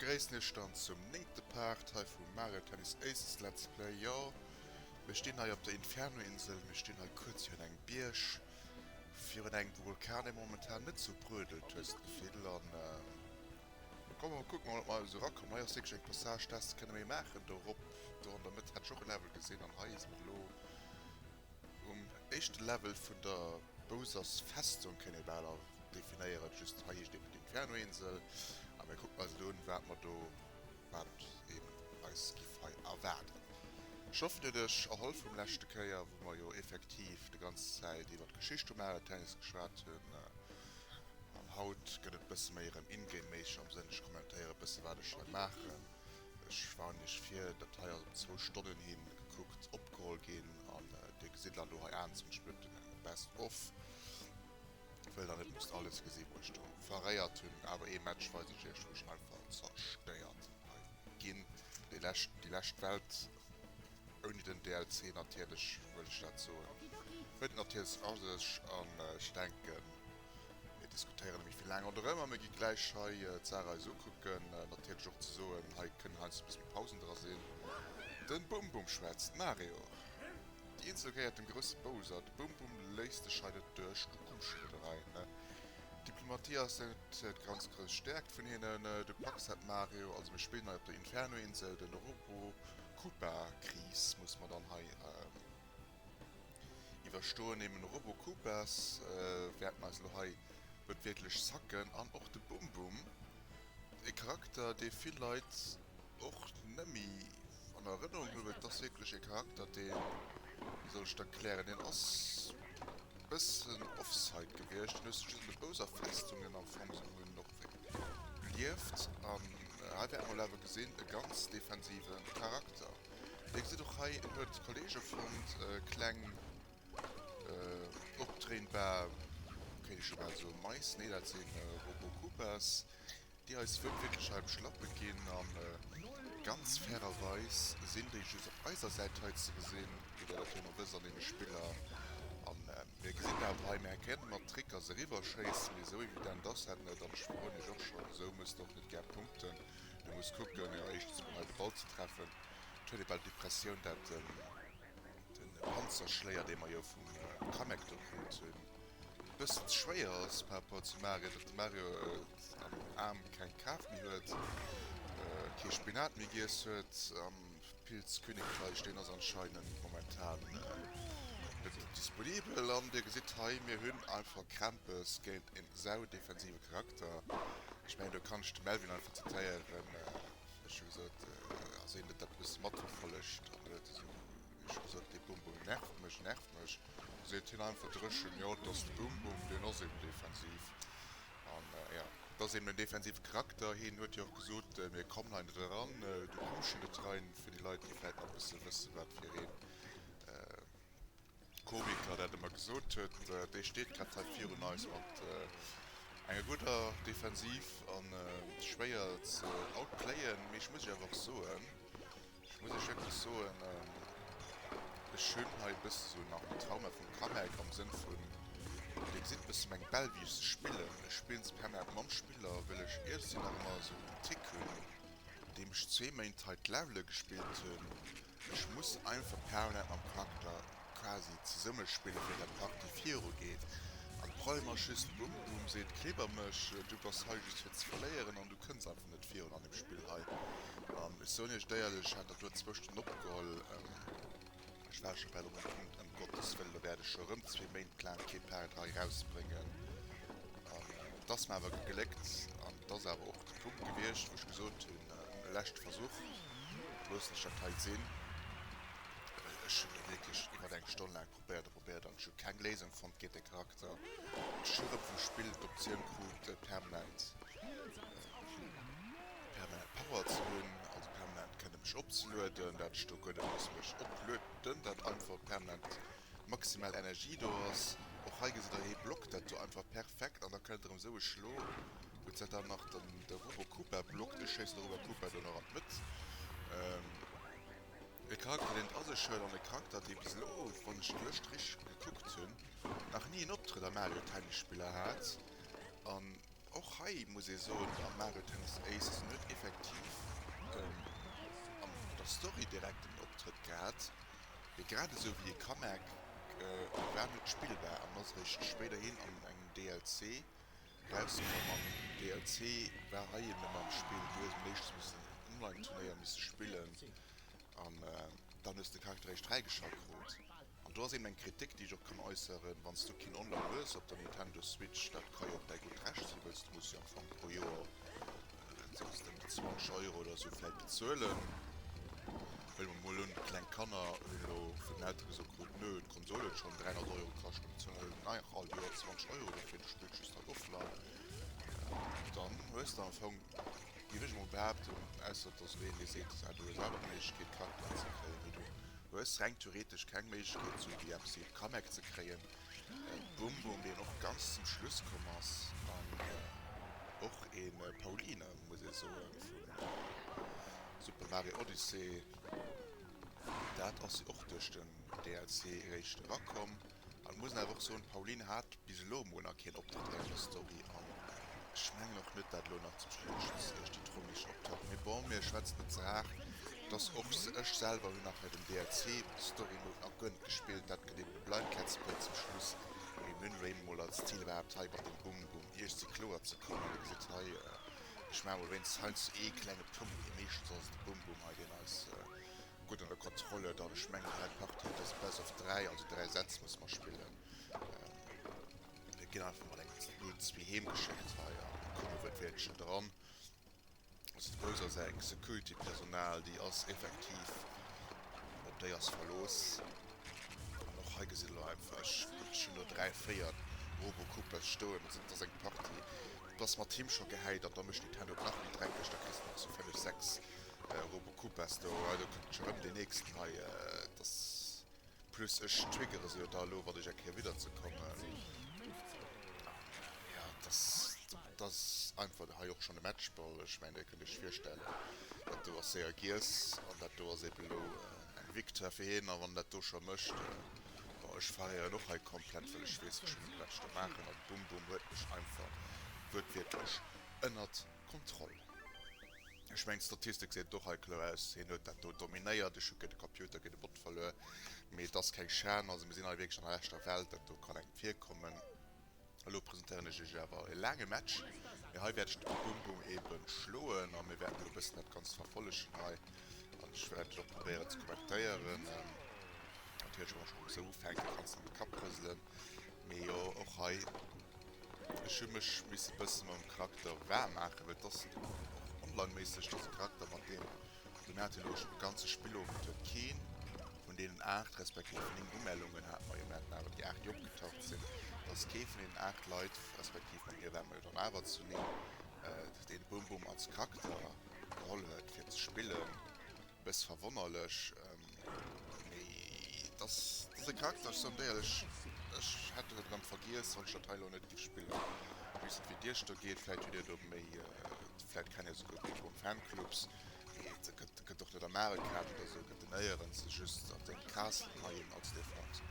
begréissen iech dann zum néngte Part hei vum Mario Tennis Aces Let's Play. Jo, mir stinn hei op der Inferno-Insel, mir stinn hei kuerz virun engem Bierg, virun engem Vulkan, dee momentan net sou brödelt, hues de d'Gefill. An komm, mer kucken mol, ob mer esou erakommen. Hei ass wierklech eng Passage, dat kënne mir maachen. Do erop, do an der Mëtt hat ech och e Level gesinn an hei si mer elo Um éischte Level vun der Bowsers Festung kéint ee bal definéieren, just hei heescht eben d'Inferno-Insel. A mir kucken eis elo un, wat mer do, wat eben eis giff hei erwaarden. Ech hoffen dir hutt iech erholl vum leschte Kéier, wou mer jo effektiv de ganz Zäit iwwer d'Geschicht vum Mario Tennis geschwat hunn. An haut gëtt et bësse méi erëm in-game-méisseg am Sënn, ech kommentéiere bësse wat ech hei maachen. Ech warnen iech vir, dat hei ass op zwou Stonnen hin gekuckt opgeholl ginn an dir gesitt dann do hei 21 Minutten eng Best of, wëll der net musst alles gesinn wou ech do verréiert hunn. Awer ee Match weisen ech iech wou ech einfach zerstéiert hei ginn. Déi lescht déi lescht Welt ouni den DLC natierlech wëll ech dat soen, huet et natierlech a sech an ech denken Mir diskutéieren net méi vill laang ronderëm a mir gi gläich hei d'Saach eis ukucken. Natierlech och ze soen, hei kënnen heiansdo e bësse méi Pausen dra sinn. Den Bum Bum schwätzt, Mario! Déi Insel gehéiert dem grousse Bowser. De Bum Bum léisst dech hei net duerch, du kommst scho net erein. Diplomatie ass net d'ganz grouss Stäerkt vun hinnen. Du packs dat, Mario. Also mir spillen hei op der Inferno-Insel. Den Robo-Koopa-Kris muss mer dann hei. Iwwerstoen eben Robo-Koopas wäerten eis elo hei net wierklech zacken an och de Bum Bum, e Charakter dee vill Leit och nemmi an Erënnerung hunn, well et ass wierklech e Charakter deen, wéi soll ech et erklären, deen ass bëssen offside gewiescht, deen huet sech just an de Bowser Festungen am Fong esou hunn och gelieft an hei wäerte mer elo awer gesinn, e ganz defensive Charakter. Dir gesitt och hei, en huet Kollege fonnt, kleng opdréinbar, kéint ech scho bal soen, Mais, nee dat sinn Robo-Koopas, déi eis wëll wierklech hei beschlappe ginn. An ganz fairerweis sinn déi just op eiser Säit hei ze gesinn, wéi der dat jo ëmmer wësst an deene Spiller. An mir gesinn awer hei, mir kéinten mat Tricker se eriwwerschéissen, mee esou evident ass dat net. An ech froen iech och schonn, esou mësst der och net gär punkten. Du muss kucken, jo, éischtens mol hei de Ball ze treffen. Et huet ee bal d'Impressioun, dat den Panzerschléier, dee mer jo vum Kamek do krut hunn, e bëssen ze schwéier ass par rapport zum Mario, datt de Mario am Aarm keng Kraaft méi huet, kee Spinat méi giess huet am Pilzkönigreich. Deen ass anscheinend momentan net disponibel. An Dir gesitt hei, mir hunn einfach Krämpes géint en saudefensive Charakter. Ech mengen do kann ech de Melvin einfach zitéieren, ech hu gesot, also hien huet dat e bësse matverfollegt an huet esou, ech hu gesot, dee Bum Bum nervt mech, nervt mech, du seet hien einfach dréchen, jo et ass de Bum Bum, deen ass eben defensiv an jo, et ass eben en defensive Charakter. Hien huet jo och gesot, mir kommen hei net eran, du kommst jo net rein, fir déi Leit déi vläit nach e bësse wësse wat fir een Komiker dat ëmmer gesot huet, dee steet grad hei virun eis mat enger gudder Defensiv an schwéier ze outplayen. Mee ech muss iech awer och soen, ech muss iech wierklech soen, ech hunn hei e bësse sou nach en Trauma vum Kamek am Sënn vun, Dir gesitt e bësse meng Bäll wéi ech se spillen. Ech spillen se permanent mam Spiller, well ech iergendwéi nach ëmmer esou en Tick hunn, deem ech zwee Méint hei d'Levele gespillt hunn. Ech muss einfach permanent mam Charakter quasi zesummespillen fir dat d'Partie viru geet. An de Problem ass just, Bum Bum seet kleber mech, du bass hei just fir ze verléieren an du kënns einfach net virun an dem Spill hei. An ech soen iech éierlech, ech hat dat do zwou Stonnen opgeholl, ech war scho bal op engem Punkt, ëm Gottes Wëllen, do wäert ech scho rëm zwee Méint laang kee Part hei erausbréngen. An et ass mer awer gegléckt an et ass awer och de Punkt gewiescht wou ech gesot hunn, e leschte Versuch, loossen ech dat hei sinn. Well ech hunn do wierklech iwwert eng Stonn laang probéiert a probéiert an ech hu keng Léisung fonnt géint de Charakter. Ech hu rëm vum Spill d'Optioun krut permanent permanent Power ze hunn, also permanent kënne mech opzelueden, dat ech do guer net muss mech oplueden, dat einfach permanent maximal Energie do ass. Och hei gesitt der, hee blockt dat do einfach perfekt an da kënnt erëm esou e Schlo, wou dat dann nach den de Robo Koopa blockt. Ech schéissen de Robo Koopa do nach an d'Mëtt. E Charakter deen et a sech huet an e Charakter dee bis elo, wann ech d'Lëscht richteg gekuckt hunn, nach ni en Optrëtt a Mario Tennis Spiller hat. An och hei muss ee soen, am Mario Tennis Aces, en huet effektiv. direkt en Optrëtt gehat, mee grad esou wéi e Kamek war net spillbar an ass eréischt spéiderhin an engem DLC rauskomm. An DLC war hei eben ëmmer am Spill, du hues meeschtens missen en Online-Turnéier misse spillen an dann hues de Charakter eréischt fräigeschalt krut. An do ass eben eng Kritik, déi ech och kann äusseren, Wann s du keen Online hues op der Nintendo Switch, dat ka jo och däi gutt Recht sinn, wëlls du muss jo am Fong pro Joer, wat soss ëm déi 20 Euro oder esou vläit bezuelen. Huele mer mol un, kleng Kanner hunn elo vun den Eltere gesot krut, nö, d'Konsol huet schonn 300 Euro kascht, mir bezuelen elo nach all Joer 20 Euro dofir, du spills just hei offline. Dann hues de am Fong, géif ech emol behaapten, ausser et ass elo een, dee seet, ah, du hues awer d'Méiglechkeet, Charakter ze kréien, mee du Hues reng theoretesch keng Méiglechkeet sou wéi eppes wéi e Kamek ze kréien. Bum Bum deen och ganz zum Schluss komm ass an och e Pauline muss ee soen vun Super Mario Odyssey. Dat ass jo och duerch den DLC eréischt erakomm. An et muss een awer och soen, d'Pauline hat bis elo emol nach keen Optrëtt hei an der Story an ech mengen och net, dat elo nach zum Schluss eréischt déi Trommlech optaucht. Mee bon, mir schwätzen net ze haart. Et ass och, ech selwer hunn nach hei den DLC Story Mode nach guer net gespillt, dat gëtt eben e Blind Let's Play zum Schluss. Mee mir hunn elo eben emol als Zil iwwerhaapt hei mat dem Bum Bum iergsi kloer ze kommen. Dir gesitt hei, ech maache mol wéinst heiansdo ee klenge Punkt, mee meeschtens ass et de Bum Bum hei deen eis Gutt ënner Kontroll huet an ech mengen hei Partie et ass best of 3, also 3 Sätz musse mer spillen. Mir ginn einfach mat engem 0 2 heem geschéckt hei a komme wuertwiertlech dran. Also de Bowser säin Security Personal déi ass effektiv op déi ass verlooss. An och hei gesitt elo einfach ech ech hunn do 3 4 Robo Koopas stoen, also et ass eng Partie et ass mat him scho gehäit an da mécht Nintendo et nach méi dreckeg, da kriss de nach sou 5 6 Robocupas do, hei do kënnt scho rëm deen nächsten hei, et ass plus ech triggere se jo da elo wann ech eng Kéier widder ze kommen. Jo et ass et ass einfach hei och schonn e Matchball, ech mengen dir kënnt iech virstellen dat do ass séier giess an dat do ass eben elo eng Victoire fir hien a wann dat do scho mécht, bon ech verléieren och hei komplett well ech weess ech hunn net wat ech do maachen an Bum Bum huet mech einfach wuertwiertlech ënnert Kontroll. Ech mengen d'Statistik seet et och hei kloer aus, hien huet dat do dominéiert, ech hu géint de Computer, géint de Bot verluer, mee et ass keng Schan, also mir sinn hei wierklech an der echter Welt, dat do kann engem virkommen. Elo presentéieren ech iech awer e laange Match, mee hei wäert ech de Bum Bum eben schloen a mir wäerten elo e bëssen dat Ganzt verfollegen hei an ech wäert et och probéieren ze kommentéieren. Natierlech wann ech och esou ufänken, kanns de an de Kapp rëselen, mee jo och hei. Ech hu mech misse bësse mam Charakter waarm maachen, well et ass och online-méisseg, et ass e Charakter mat deem, also mir hate elo e ganze Spillowend huet keen vun deenen 8, respektiv 9 Umellungen hate mer jo, mir haten awer déi 8 déi opgetaucht sinn, et ass kee vun deenen 8 Leit, respektiv mat mir ware mer jo dann awer zu 9, deen Boom Boom als Charakter geholl huet fir ze spillen. Bess verwonnerlech, mee et ass e Charakter, ech soen déierlech, ech hätt en erëm vergiess, wann ech dat hei elo net géif spillen. Ech weess net wéi et iech do geet, vläit hutt dir do méi, vläit kennt dir souguer Big Boom Fanclubs, mee et gëtt och net am Mario Kart oder sou, gëtt en néierens, just an dengem Castle hei eben als Defense.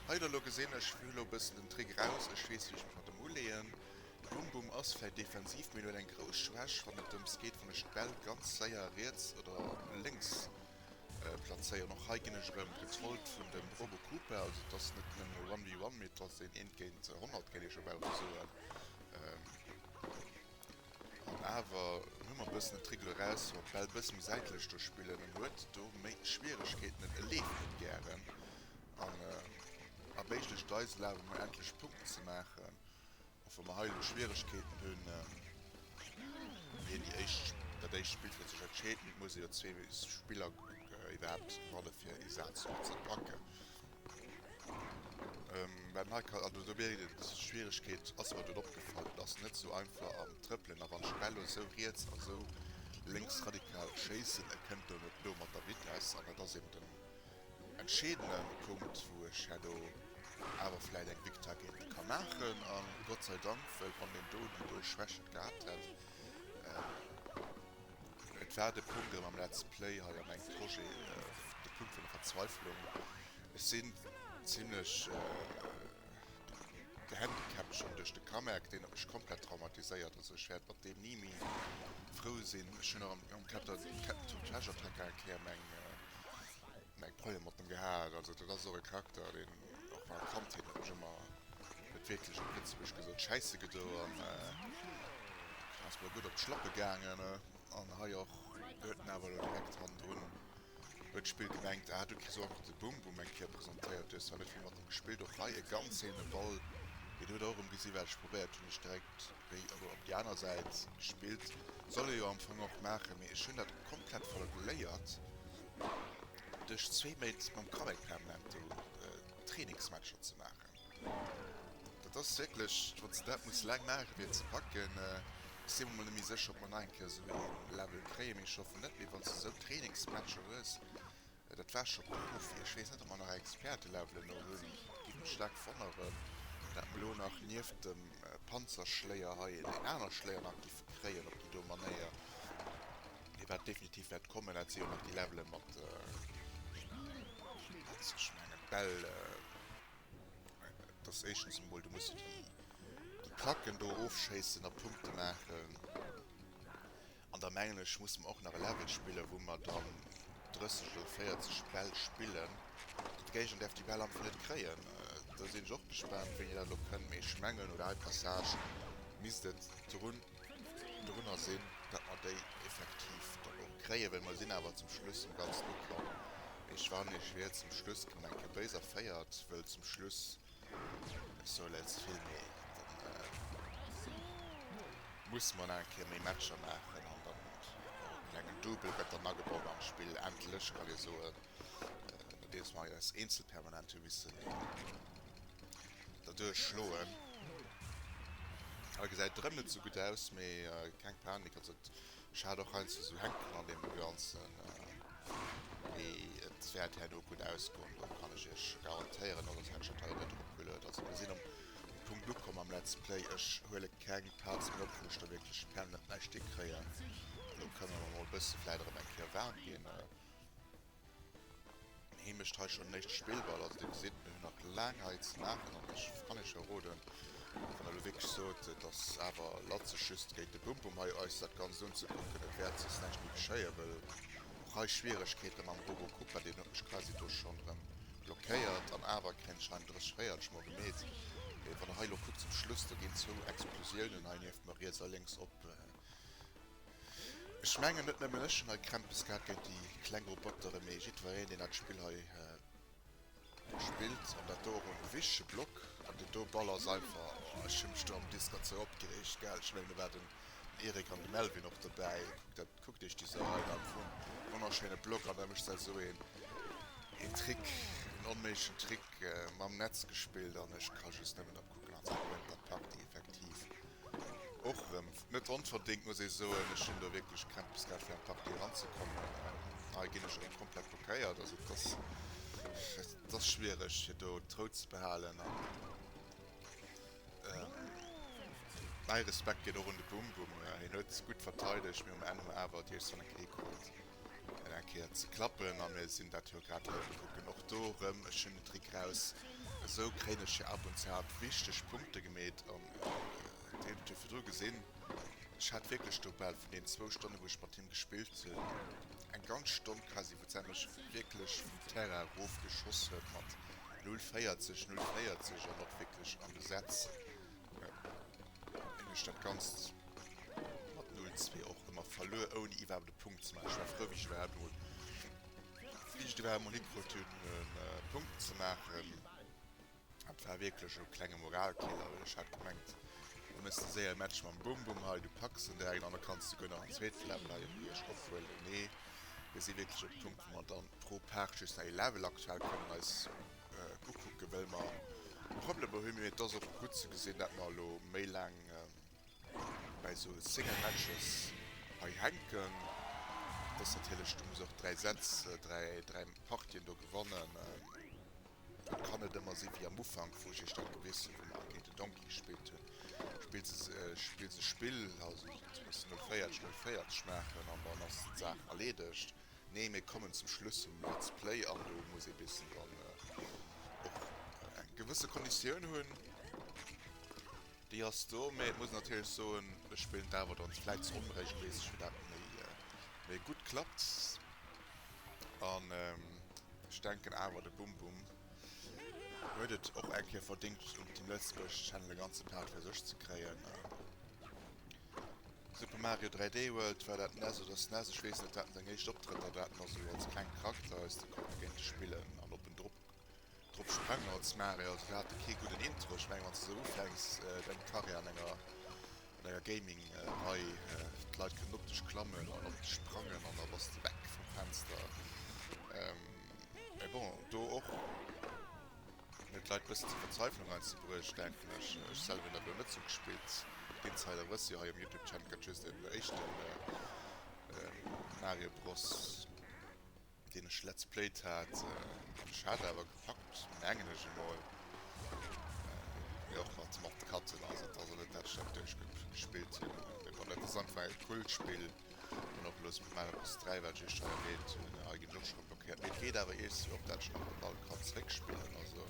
Hei da elo gesinn, ech hu elo e bëssen den Trick raus, ech weess wéi ech mech mat em uleeën. Boom Boom ass vläit defensiv, mee en huet eng grouss Schwäch wann et drëms geet wann ech d'Bäll ganz séier riets oder lénks plazéieren. Och hei ginn ech erëm getrollt vun dem Robo Koopa, also et ass net nëmmen e One v One, mee et ass een eent géint 100 kéint ee scho bal erëm soen. An awer hu mer e bëssen den Trick elo raus, wa mer d'Bäll e bësse méi säitlech do spillen, en huet do méi Schwieregkeeten, en leeft net gären an erméiglecht eis elo awer mol endlech Punkten ze maachen. Och wa mer hei elo Schwieregkeeten hunn, wien déi éischt, dat éischt Spill fir sech entscheet, mee et muss ee jo zwee Spiller iwwerhaapt gewanne fir ee Saz och ze packen. Mä den hei kann, also do mierkt een, dës Schwieregkeet ass mer dunn opgefall, et ass net esou einfach am Trëppelen a wann ech d'Bäll elo esou riets a sou lénks radikal schéissen, e kënnt do net no mat der Vitess an dat ass eben den entscheedende Punkt, wou ech herno awer vläit eng Victoire géint e ka maachen. A Gott sei Dank, well wann deen do déi do Schwächen gehat hätt, et war de Punkt erëm am Let's Play hei an engem Projet, de Punkt vun der Verzweiflung. Ech sinn zimlech gehandicapt schonn duerch de Kamerk, deen huet mech komplett traumatiséiert. Also ech wäert mat deem ni méi frou sinn. Ech hunn och am Captain Treasure Tracker eng Kéier meng. eng Problemer mat em gehat. Also dat ass och e Charakter, deen och an der Kandheet huet mech ëmmer, net wierklech op Lëtzebuergesch gesot, scheisse gedo an ass mer gutt op d'Schlappe gaangen. An hei och huet en awer elo direkt hannendrun huet d'Spill gemengt, ah du kriss och nach de Boom Boom eng Kéier presentéiert, du hues zwar net vill mat em gespillt, och hei e ganz seelene Ball, mee do huet der och erëm gesi wat ech probéiert hunn, ech direkt wéi elo op déi aner Säit gespillt, soll ee jo am Fong och maachen, mee ech hunn dat komplett verléiert duerch zwee Méint mam Krabbel permanent do Trainingsmatcher ze maachen. Dat ass wierklech, wann s de dat muss laang maachen fir et ze packen. Ech si mer mol net méi sécher, ob mer nach eng Kéier esou ee Level kréien, mee ech hoffen net. Mee wann s de esou Trainingsmatcher hues, dat war scho Profi, ech weess net, ob mer nach Expertelevelen elo hunn, géif mech staark wonneren, dat mer elo nach nieft dem Panzerschléier hei en aner Schléier nach giffe kréien op déi do Manéier. Mee wat definitiv wäert kommen, dat si jo nach déi Levele mat, ech mengen d'Bäll, Et ass éischtens emol, du muss jo déi, déi Placken do ofschéissen a Punkte maachen. An da mengen ech, musse mer och nach e Level spillen, wou mer dann 30 oder 40 Bäll spillen. De Géigner däerf déi Bäll einfach net kréien. Do sinn ech och gespaant, wéini dat elo kënnt. Mee ech mengen, no der Passage misst et drun, drunner sinn, datt mer déi effektiv dann och kréien, well mer sinn awer zum Schluss um Ganzen ukomm. Ech warnen iech, wier zum Schluss koum eng Kéier béis erféiert, wëll zum Schluss, ech soe lech ze vill, mee dann musse mer nach eng Kéier méi Matcher maachen an dann och e klengen Double gëtt dann agebaut an d'Spill, endlech kann ee soen, nodeems mer eis eenzel permanent hu missen derduerch schloen. Hei gesäit et erëm net sou gutt aus, mee keng Panik, also et Ech hat och heiansdo sou hänken an deem ganzen, mee et wäert herno gutt ausgoen, do kann ech iech garantéieren, soss hätt ech dat hei net eropgeluet. Also mir sinn um Punkt ukomm am Let's Play, ech huele keng Parts méi op, wou ech da wierklech permanent näischt hikréien. Elo kënne mer mol e bësse vläit erëm eng Kéier waarm ginn. Hee mécht hei schonn den éischte Spillball. Also dir gesitt, mir hunn nach laang hei ze maachen an ech kann iech verroden, wann der elo wierklech sot, et ass awer latzeg just géint de Bum-Bum hei eis dat Ganzt unzekucken, et wäert soss näischt méi geschéien, well och hei Schwieregkeete mam Robo Koopa, deen huet mech quasi do schonn erëm blockéiert an awer kréien ech hei en 30, 40 mol gemeet. Mee wann der hei elo kuckt zum Schluss, do ginn zwou Explosiounen hei nieft mer riets a lénks op. Ech mengen net nëmmen ech hunn hei Krämpes gehat géint déi kleng Robotere, mee jiddwereen deen dat Spill hei spillt an dat do och en wichtege Block an deen do Ball ass einfach, oh ech hu mech do am Discord sou opgereegt gell, ech mengen do war den Eric an de Melvin och dobäi, kuckt dat, kuckt iech déi Saach hei an, wonnerschéine Block an da mécht se esou een een Trick, en onméiglechen Trick mam Netz gespillt an ech ka just nëmmen op kucken an se gewënnt dat Partie effektiv. Och erëm net onverdéngt, muss ee soen. Ech hunn do wierklech Krämpes gehat, fir an d'Partie eranzekommen. Hei ginn ech erëm komplett blockéiert. Also et ass, et ass schwiereg, fir do d'Rou ze behalen. An mäi Respekt geet och un de Bum Bum. Hien huet gutt verteidegt, mee um Enn hu mer awer déi éischt Ronn eng Kéier hikrutt. Eng Kéier ze klappen a mir sinn dat jo grad hei ukucken. Och do erëm e schönen Trick raus. Esou kréien ech jo ab und zu ab wichteg Punkte gemeet an Dir hutt et jo virdru gesinn, ech hat wierklech do bal vun deenen zwou Stonnen, wou ech mat him gespillt hunn, eng ganz Stonn quasi, wou d'Sam mech wierklech vum Terrain erof geschoss huet mat 0,40, 0,40 an och wierklech an de Sätz. Hunn ech dat Ganzt mat 0, 2 och ëmmer verluer, ouni iwwerhaapt e Punkt ze maachen. Ech war frou, wéi ech iwwerhaapt emol, wéi ech et iwwerhaapt emol hikrut hunn, e Punkt ze maachen. Dat war wierklech e klenge Moralkiller, well ech hat gemengt, du méchs e séiere Match mam Bum Bum hei, du packs en direkt an da kanns de souguer nach en zweete Level hei op Iech ophuelen. Nee, mir si wierklech op Punkt, wou mer dann pro Part just nach ee Level aktuell kënnen eis ukucken, well mer Problemer hunn. Mee et ass och gutt ze gesinn, dat mer elo méi laang bäi sou Single Matches hei hänken. Et ass natierlech, du muss och 3 Sätz, 3, 3 Partien do gewannen. Et kann net ëmmer si wéi am Ufank, wou ech iech dat gewisen hunn, wou mer géint den Donkey gespillt hunn. Spills e, spills e Spill, also du muss 0,40, 0,40 maachen an dann ass d'Saach erleedegt. Nee, mir kommen zum Schluss vum Let's Play an do muss ee bissen dann och eng gewësse Konditioun hunn. Déi ass do, mee et muss een natierlech soen, ech spillen et awer dann vläit ze onregelméisseg, fir dat méi, méi gutt klappt. An. Ech denken awer de Bum Bum huet et och eng Kéier verdingt um Team Lëtzebuerg Channel e ganze Part fir sech ze kréien. Super Mario 3D World war dat NES oder SNES, ech weess net, do haten seng éischt Optrëtter, do haten mer sou als kleng Charakter eis de Kopf géinte spillen an op en drop drop sprangen als Mario. Also do hat e kee gudden Intro. Ech mengen wann s de sou ufänks deng Karriär an enger an enger Gaming Rei, d'Leit kënnen op dech klammen an op dech sprangen an da bass de weg vum Fenster. Mee bon, do och huet d'Leit bëssen zur Verzweiflung heiansdo bruecht, denken ech. Ech selwer hunn dat elo net sou gespillt. D'Insider wësse jo hei um Youtube Channel gëtt just den éischten Mario Bros deen ech let's played hat. An ech hat awer gepackt, mengen ech emol. Mee och mat mat Cutten, also et ass elo net dat ech dat duerchgespillt hunn. Mee bon, dat ass einfach e Kultspill. An och elo Super Mario Bros 3, wat ech iech hei erwähnt hunn, hei ginn ech och scho blockéiert. Mee et geet awer iergendwéi och, dat ech nach de Ball kann zeréckspillen. Also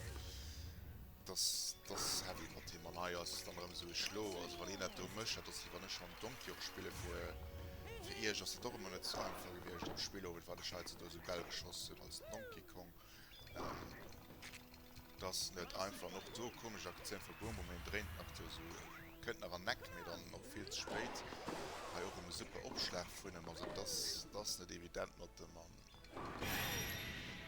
dass dass heavy mat him. An hei ass dann erëm esou e Schlo. Also wann een dat do mécht, dat ass wéi wann ech schonn Donkey och spille fir fir iech ass dat och ëmmer net sou einfach gewiescht am Spillowend, wann ech heiansdo do esou Bäll geschoss hunn als Donkey Kong. Et ass net einfach an och do komesch Aktioun vu Boom Boom, hien dréint nach do esou, kënnt nach an Eck, mee dann och vill ze spéit. Hei och erëm e super Opschlag vun em, also et ass, et ass net evident mat dem an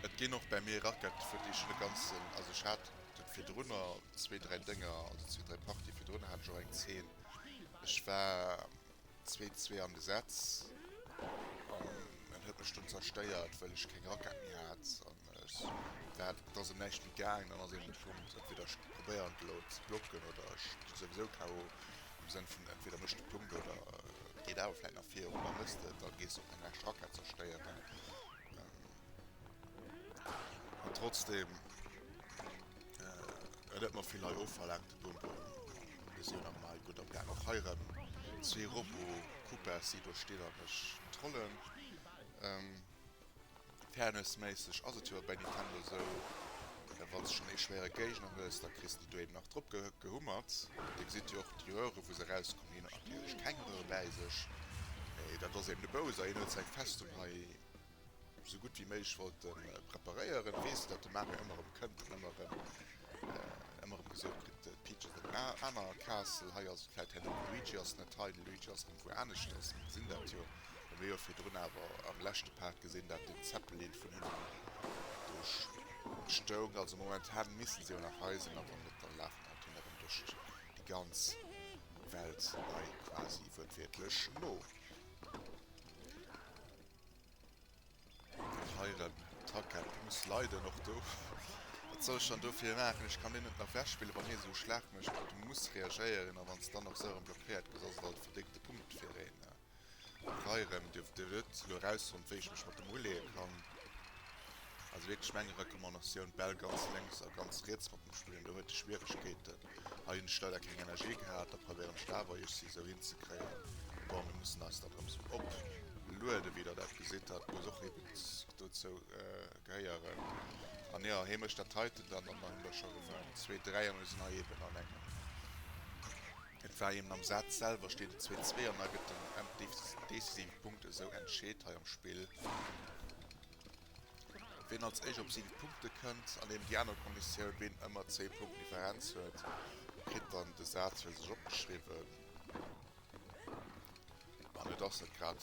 et ginn och bäi mir Rackete futti. Ech hunn e ganzen, also ech hat et virdrunner zwee, dräi Dénger, also zwee, dräi Partie virdrunner hat ech och eng Zeen, ech war 2, 2 an de Sätz an en huet mech dunn zerstéiert, wëll ech keng Rackett méi hat an ech war, et ass ëm näischt méi gaang. Dann ass eben de Punkt, entweder ech probéieren et elo ze blocken oder ech gi souwisou KO, am Sënn vun entweder mécht de Punkt oder et geet awer vläit nach virun, da mëss de et, da gees de och eng lescht Rackett zerstéieren. An trotzdem, et huet mer vill hei ofverlaangt, de Boom Boom. Mir si jo nach ëmmer hei gutt am Gaang. Och hei erëm zwee Robo-Koopas, déi do stinn a mech trollen. Fairnessméisseg ass et jo bei Nintendo esou, wann s de schonn ee schwéiere Géigner hues, da kriss de do eben nach drop gehummert. Dir gesitt jo och déi Röhre wou se erauskommen, hien huet natierlech keng Röhre bäi sech, mee dat ass eben de Bowser, hien huet seng Festung hei sou gutt wéi méiglech wollte preparéieren. Weess de, datt de Mario ëmmer erëm kënnt an ëmmer erëm ëmmer erëm gesot kritt, d'Peach ass an enger aner Castle. Hei ass et vläit herno, de Luigi ass net hei, de Luigi ass erëm wou aneschters. Mir gesinn dat jo. Mir hu jo virdrun awer am leschte Part gesinn, dat den Zeppelin vun hinnen do stoung. Also momentan missten se jo nach hei sinn, a wann net, da lafe mer halt hinnen erëm duerch déi ganz Welt hei quasi wuertwiertlech no. Hei erëm d'Rackett muss leiden, och do. Wat soll ech dann dofir maachen? Ech kann deen net nach wechspillen, wann hie sou e Schlag mécht. Du muss reagéieren, a wann s dann nach sou erëm blockéiert gëss, ass et alt e verdéngte Punkt fir een. Och hei erëm, Dir hutt elo erausfonnt, wéi ech mech mat dem uleeë kann. Also wierklech meng Recommandatioun, d'Bäll ganz lénks a ganz riets mat dem spillen, do huet e Schwieregkeeten. Hei hunn ech leider keng Energie gehat, da probéieren ech et awer iech si esou hinzekréien. Bon, mir mussen eis dann erëm sou oplueden, wéi der dat gesitt, dat muss och eben dozou gehéieren. An jo, hee mécht dat heiten dann, an dann hunn der scho erëm zwee, dräi an mir sinn hei eben an engem, et war eben am Saz selwer steet et zwee, zwee an da gëtt den decisive Punkt esou entscheet hei am Spill. Ween als éischt op 7 Punkte kënnt, an eben déi aner Konditioun, ween ëmmer 10 Punkten Differenz huet, kritt dann de Saz fir sech opgeschriwwen. An et ass net grad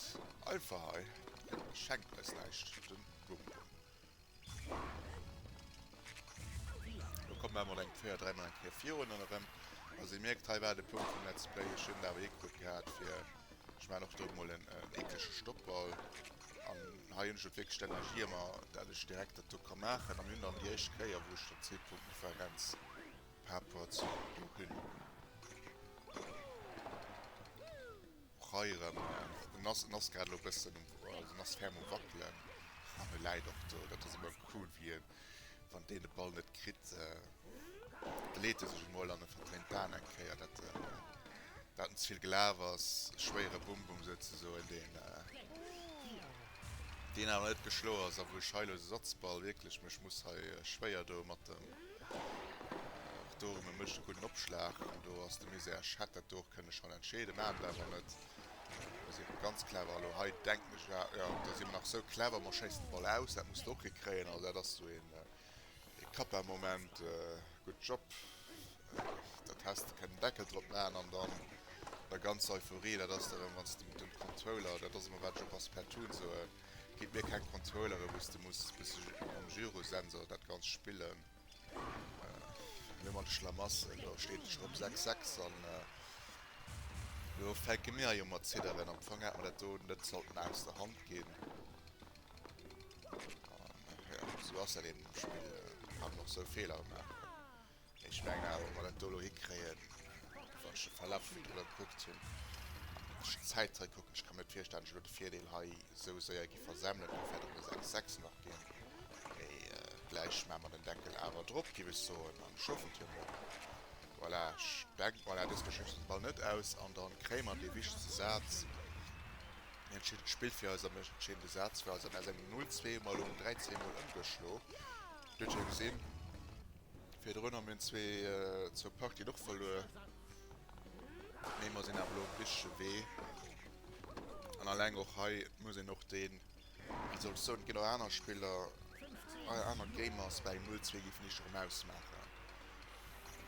einfach hei, et schenkt eis näischt, den Bum Bum. Lo komme mer emol eng Kéier, dräimol eng Kéier virun an erëm. Also dir mierkt, hei war de Punkt vum Let's Play, ech hunn et awer hikrutt gehat fir, ech maachen och do emol en eeklege Stoppball. An hei hunn ech et wierklech d'Energie ëmmer, dat ech direkt dat do ka maachen. An hunn dann déi éischt Kéier, wou ech dann 10 Punkten Differenz par rapport zu do hunn. Och hei erëm, en ass, en ass grad elo e bëssen um, also en ass ferm um Wackelen. An e läit och do. Dat ass ëmmer cool, wéi en, wann deen de Ball net kritt, da leet e sech emol an e verdréint d'Aen eng Kéier, dat en, dat en ze vill gelaf ass. E schwéiere Bum-Bum souzesoen, deen, deen awer net geschloe ass a wou ech hei elo de Satzball wierklech mech muss hei schwéier do mat dem, och do erëm e mécht e gudden Opschlag an do ass de Misär. Ech hätt dat do och kënne schonn entscheeden, maachen et awer net. Mir si ganz clever elo hei, denken ech. Jo, do si mer nach esou clever, mer schéissen de Ball aus. Dat muss de och hikréien. Also dat ass esou een Kappa-Moment. Good job. Dat häss de kënnen Deckel drop maachen an dann der ganzer Euphorie. Dat ass da erëm, wann s de mat dem Controller, dat ass ëmmer wat ech och a Splatoon soen, gitt mir keng Controllere wou s de muss e bësse mam Gyrosensor dat Ganzt spillen. Elo mat de Schlamassel, do steet et scho rëm 6, 6 an elo fänke mir jo mat zidderen. Am Fong hätt mer dat do net sollten aus der Hand ginn. An jo, esou ass dat eben am Spill, kann een och esou Feeler maachen. Mee ech mengen awer, wa mer dat do elo hikréien, wann ech de Verlaf virdrun gekuckt hunn, an ech d'Zäit hei kucken, ech ka mir net virstellen, datt ech elo de Virdeel hei esou séier gi versemmelen, da wäert och e 6, 6 nach ginn. Mee gläich maache mer den Deckel awer drop, giff ech soen, an ech hoffen et jo mol. Voilà, ech denk, voilà, dës Kéier schéisst den Ball net aus an dann kréie mer dee wichtegste Saz, deen entscheedend Spill fir eis am entscheedende Saz fir eis an aus engem 0, 2 hu mer elo en 3, 2 mol ëmgeschlo. Dir hutt jo gesinn, virdrun hu mir zwee, zwou Partien och verluer, mee mer sinn awer elo um richtege Wee an alleng och hei muss een och deen Wéi soll ech soen, et ginn och aner Spiller, aner Gamers bei engem 0 2 géifen éischter erëm ausmaachen.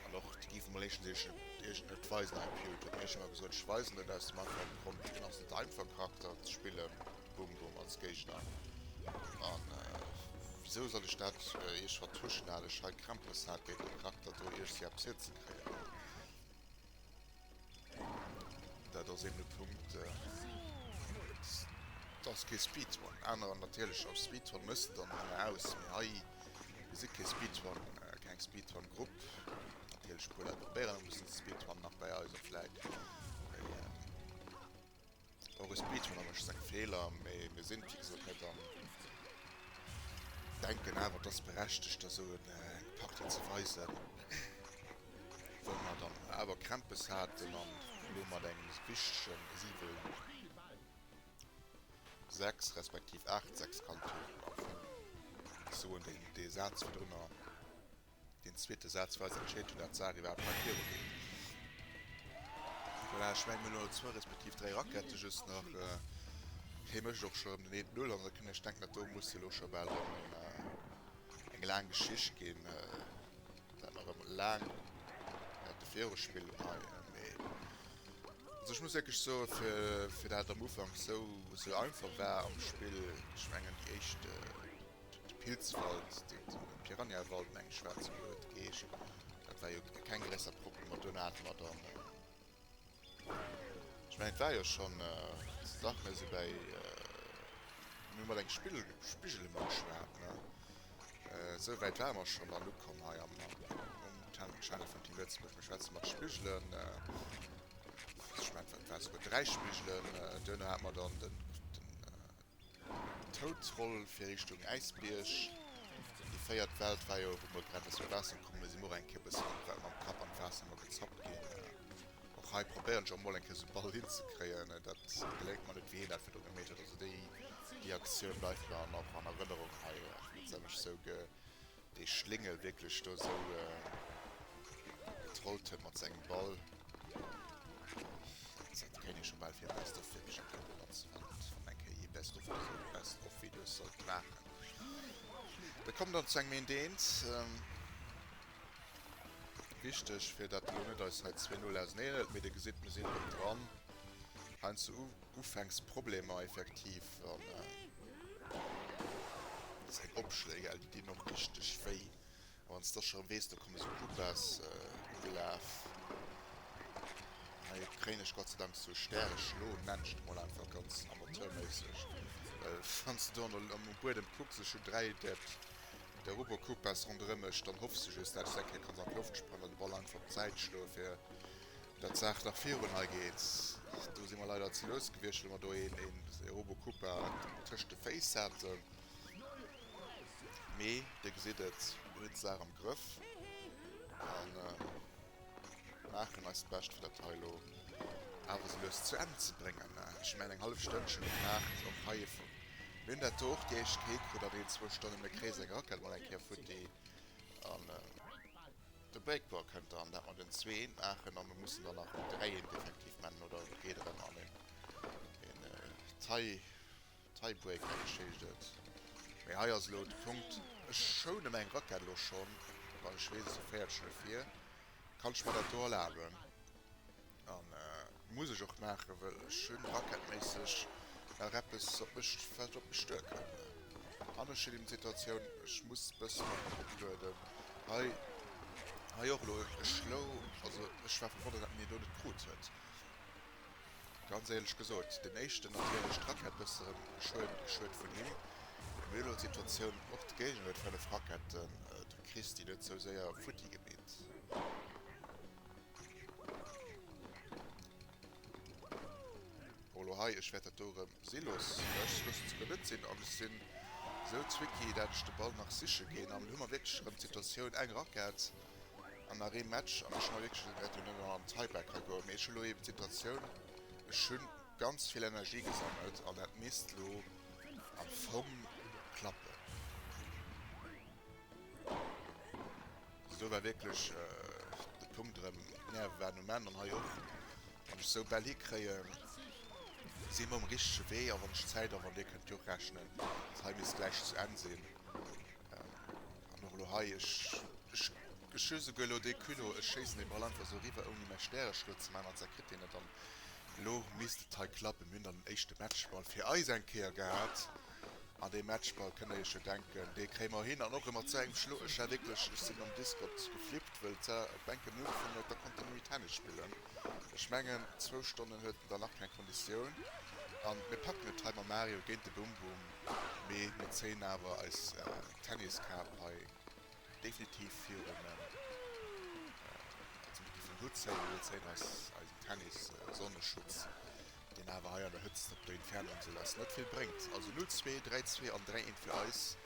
An och déi géife mol éischtens iech iech net weisen hei op Youtube. Mee ech hu mer gesot, ech weisen et aus dem einfachen Grond, hien ass net einfach Charakter ze spillen, Boom Boom als Géigner. An wisou soll ech dat iech vertuschen, dat ech hei Krämpes hat géint de Charakter do iergsi eppes hirzekréien. Dat ass eben de Punkt. Dat ass kee Speedrun. Anerer natierlech auf Speedrun mëss de dann ëmmer aus, mee hei, mir si kee Speedrun, keng Speedrun-Grupp. Natierlech e puer Leit probéieren e bëssen ze speedrunnen nach bei eis och vläit, mee och e Speedrunner mécht seng Feeler, mee mir sinn et wéi gesot net an denken awer et ass berechtegt da sou eng Partie ze weisen, wou mer dann awer Krämpes haten an elo mat engem wichtegen 7, 6 respektiv 8, 6 kann am Fong soen, dee Saz virdrunner. Deen zweete Saz war eis entscheet hunn, dat d'Saach iwwerhaapt hei viru geet. Voilà, ech mengen, mir hunn elo zwou respektiv dräi Rackette just nach. Hie mécht och scho erëm den eent Null an da kënnt ech denken, dat do muss elo scho bal erëm eng laang Geschicht ginn, dat mer erëm laang wäerte viruspillen hei. Mee also ech muss wierklech soen, fir, fir dat et am Ufank esou, esou einfach war am Spill, ech mengen déi éischt, De Pilzwald, de Piranhawald meng ech war et souguer, huet geheescht. Dat war jo keng gréisser Problemer. Duerno hate mer dann, ech mengen et war jo schonn, dach mir si bäi, mir hu mat engem Spigel, Spigel hu mer geschwat, ne? Esou wäit ware mer schonn dann ukomm hei am, um Channel vun Team Lëtzebuerg. Mir schwätze mat Spigelen, ech mengen et war souguer 3 Spigelen. Duerno hate mer dann den, den Toads-Roll fir Richtung Äisbierg. Déi véiert Welt war jo, wou mer grad aus dem Waasser kommen. Do si mer och eng Kéier e bëssen mam Kapp an d'Waasser emol gezappt ginn. Och hei probéieren ech och mol eng Kéier esou Ball hinzekréien. Dat geléngt mer net, wéi hien dat virdru gemeet huet. Also déi, déi Aktioun bleift mer nach an Erënnerung hei. Wéi se mech esou ge. Dee Schlingel wierklech do sou getrollt huet mat sengem Ball. Dat kéint ee scho bal fir e Best of wierklech eng Kéier benotzen, wann wann eng Kéier ee Best of oder sou Best of Videos sollt maachen. Da kommt dann zu engem eent eent. Wichteg fir dat elo net eis hei 2 0 auseneen hëlt, mee dir gesitt mir sinn erëm dran. Heiansdo Ufanksproblemer effektiv an seng Opschléi, gell, déi dinn och richteg wéi. A wann s de da scho rëm weess, do komme sou Koopas ugelaf. Hei kréien ech Gott sei Dank sou Stäreschlo, nenn ech et mol einfach ganz amateurméisseg, well wann s de do an der um Buedem kucks, ech hunn 3 där där Robokoopas ronderëm mech, dann hoffs de just, dat s de eng Kéier kanns an d'Loft sprangen an de Ball einfach op d'Säit schloe fir Dat d'Saach nach virun hei geet. Do si mer leider ze lues gewiescht, well mer do een Robokoopa tëscht de Féiss haten. Mee Dir gesitt et, mir hunn d'Saach am Grëff a maachen eist Bescht, fir dat hei elo awer esou lues zu Enn ze bréngen. Ech mengen, eng hallef Stënnchen gemaach och hei. Mir hunn dat do och déi éischt Kéier kritt an een, zwou Stonnen. Mir kréie seng Rackett mol eng Kéier futti an. De Breakball kënnt dann, dat mer den 2 eent maachen an mer mussen dann nach den 3 eent effektiv maachen, oder et geet erëm an een. Tie, Tiebreak, mengen ech heescht et. Mee hei ass elo de Punkt, ech schoune meng Rackett elo schonn, well ech weess, e féiert schnell vir. Kann ech mer dat do erlaben? An muss ech och maachen, wëll ech hunn rakettméisseg nach eppes op mech, wat op mech duerkënnt. An ech hunn eben d'Situatioun, ech muss bëssen nach oplueden. Hei, hei och elo e Schlo, also ech war verwonnert, datt en deen do net krut huet. Ganz éierlech gesot, deen éischten natierlech, d'Rackett bësse rëm schued, schued vun him. Mee mir hunn elo d'Situatioun, och de Géigner huet 5 Raketten, du kriss déi net sou séier futti gemeet. Bon, elo hei, ech wäert dat do erëm si loossen. Ech loossen et souguer net sinn an ech sinn esou tricky, dat ech de Ball nach siche ginn. An elo hu mer wierklech erëm d'Situatioun, eng Rackett an nach ee Match. An ech hu mer wierklech, ech wäert jo net an den Tiebreaker goen, mee ech hu elo eben d'Situatioun, ech hu ganz vill Energie gesammelt an dat misst elo am Fong klappen. Also do war wierklech de Punkt erëm, d'Nerve waren um Enn an hei och, wann ech esou Bäll hikréien, si mer um richtege Wee a wann ech Zäit a wann dir kënnt jo och rechnen, dass hei misst gläich zu Enn sinn. An och elo hei, ech ech ech hu souguer elo dee Culot, ech schéissen dee Ball einfach esou eriwwer ouni mäi Stäreschluet ze maachen an da kritt deen et an elo misst et hei klappen. Mir hunn dann den éischte Matchball fir eis eng Kéier gehat. An dee Matchball, kënnt der iech jo denken, dee kréie mer hin. An och erëm mat sou engem Schlo. Ech war wierklech, ech sinn am Discord geflippt, wëll d'Sa op enke Minutt ugefaangen huet, da konnt en nëmme Tennis spillen. Ech mengen, zwou Stonnen huet en dann nach keng Konditioun. An mir packen et hei mam Mario géint de Bum Bum, mee mir zéien awer eis Tenniskap hei definitiv virun, also mir géifen den Hutt zéien, mee mir zéien eis eisen Tennis-Sonneschutz. Deen awer hei an der Hëtzt op der Infernoinsel eis net vill bréngt. Also 0, 2, 3, 2 an 3, 1 fir eis.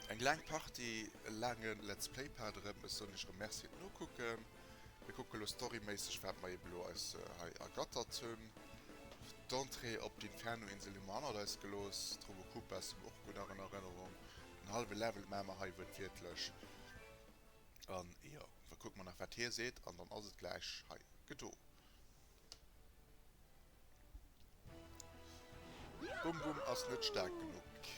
Eng laang Partie, e laange Let's Play Part erëm. Ech soen iech erëm Merci fir d'Nokucken. Mir kucke lo storyméisseg wat mer eben elo eis hei ergattert hunn. D'Entrée op d'Infernoinsel hu mer hannert eis gelooss. D'Robocupas hu mer och gutt nach an Erënnerung. En hallwe Level maache mer hei wuertwiertlech. An jo, da kucke mer nach wat hie seet an dann ass et gläich hei gedo. Bum Bum ass net staark genuch.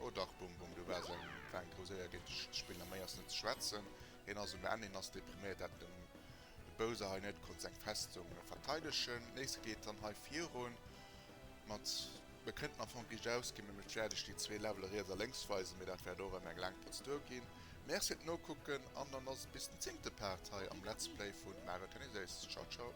Oh dach Bum Bum, du waars eng, war eng grouss Éier géint dech ze spillen a méi ass net ze schwätzen. Hien ass um Enn, hien ass depriméiert dat den de Bowser hei net konnt seng Festung verteidegen. Nächste geet dann hei virun mat, mir kënnten am Fong riicht ausginn, mee ech wäert iech déi zwee Levele riets a lénks weisen, mee dat wäert och erëm eng laang Prozedur ginn. Merci fir d'Nokucken an dann ass et bis den zéngte Part hei am Let's Play vun Mario Tennis Ace. Ciao ciao.